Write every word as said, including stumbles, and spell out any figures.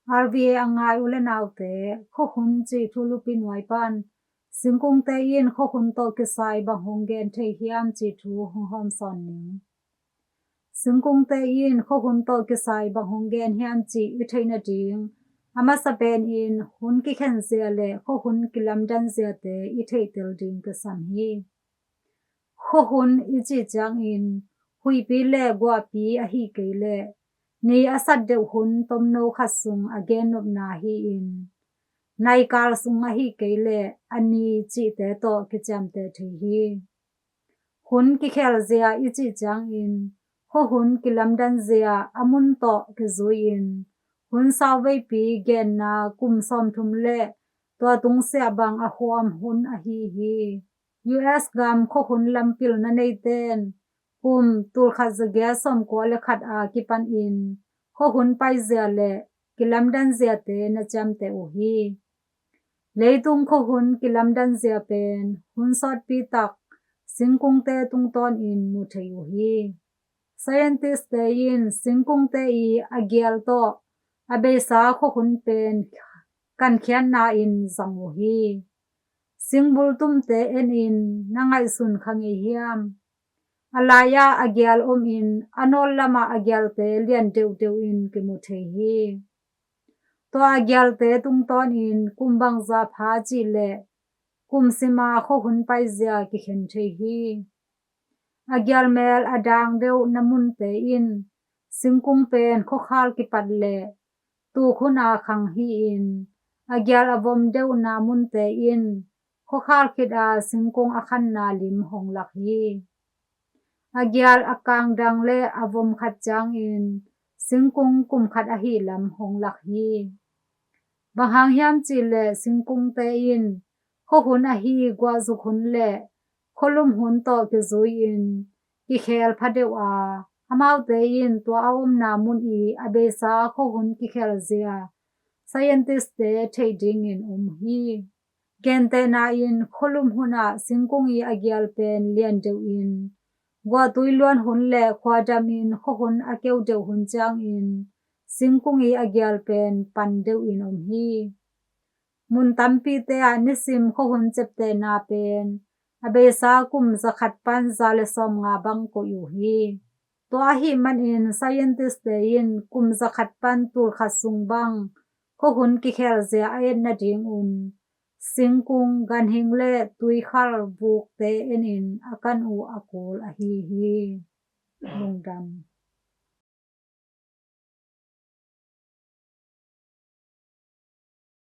R V A a ngai u le naute, khuahun cih thu lupi nuai pan singkungte in khuahun tawh kisai bang hong gen thei hiam cih thu hong hawmsawn ning. Singkungte in khuahun tawh kisai bang hong gen hiam cih i theih nading a masa penin hun kikhen zia le khuahun kilamdan ziate i theihtel ding kisam hi. Khuahun i cih ciangin huihpi le guahpi ahi kei leh ni a sat deuh hun tomno khat sung a gennopna hi-in naikal sung ahi kei leh a ni cihte tawh kiciamteh thei hi. Hun kikhel zia i cih ciangin khuahun kilamdan zia a mun tawh kizui-in hun sauveipi genna kum sawmthum le tua tungsiah bang a huam hun ahi hi. U S gam khuahun lam pilna neite'n kum tulkhat zagiat sawmkua le khat a kipanin khuahun paizia le kilamdan ziate na ciamteh uh hi. Leitung khuahun kilamdan zia pen hun sawtpi tak singkungte tungtawnin mu thei uh hi. Scientistte in singkungte i a gial tawh a beisa khuahun pen kankhiatna in zang uh hi. Singbul tumte enin na ngaihsun kha ngei hiam? A lai-ah a gial omin a nawl lamah a gialte lian deuhdeuh in kimu thei hi. Tua a gialte tungtawnin kum bangzah pha cih leh kum sima khuahun paizia kikhen thei hi. A gial mel a dang deuhna munte in singkung pen khuakhal kipat leh tuk hun a khang hi-in a gial a vom deuhna munte in khuakhal khit a singkung a khanna lim hong lak hi. A gial a kangdang le a vom khat ciangin singkung kum khat ahih lam hong lak hi. Bang hang hiam cih leh singkungte in khuahun ahi guahzuk hun le khualum hun tawh kizui-in kikhel phadeuh a, amaute in tua a omna mun i a beisa khuahun kikhel zia scientistte theih dingin um hi. Gentehna in khualum hun ah singkung i a gial pen lian deuh in guahtui luan hun le khuadamin khuahun a keu deuh hun ciangin singkung i a gial pen pan deuh in om hi. Mun tampite ah nisim khuahun ciaptehna pen a beisa kum zakhat pan za le sawmnga bang koih uh hi. Tua ahih manin scientistte in kum zakhat pan tulkhat sung bang khuahun kikhel zia a et nadingun singkung, ganhing le tuikhal vukte enin a kan uh a kul ahi hi. Lungdam.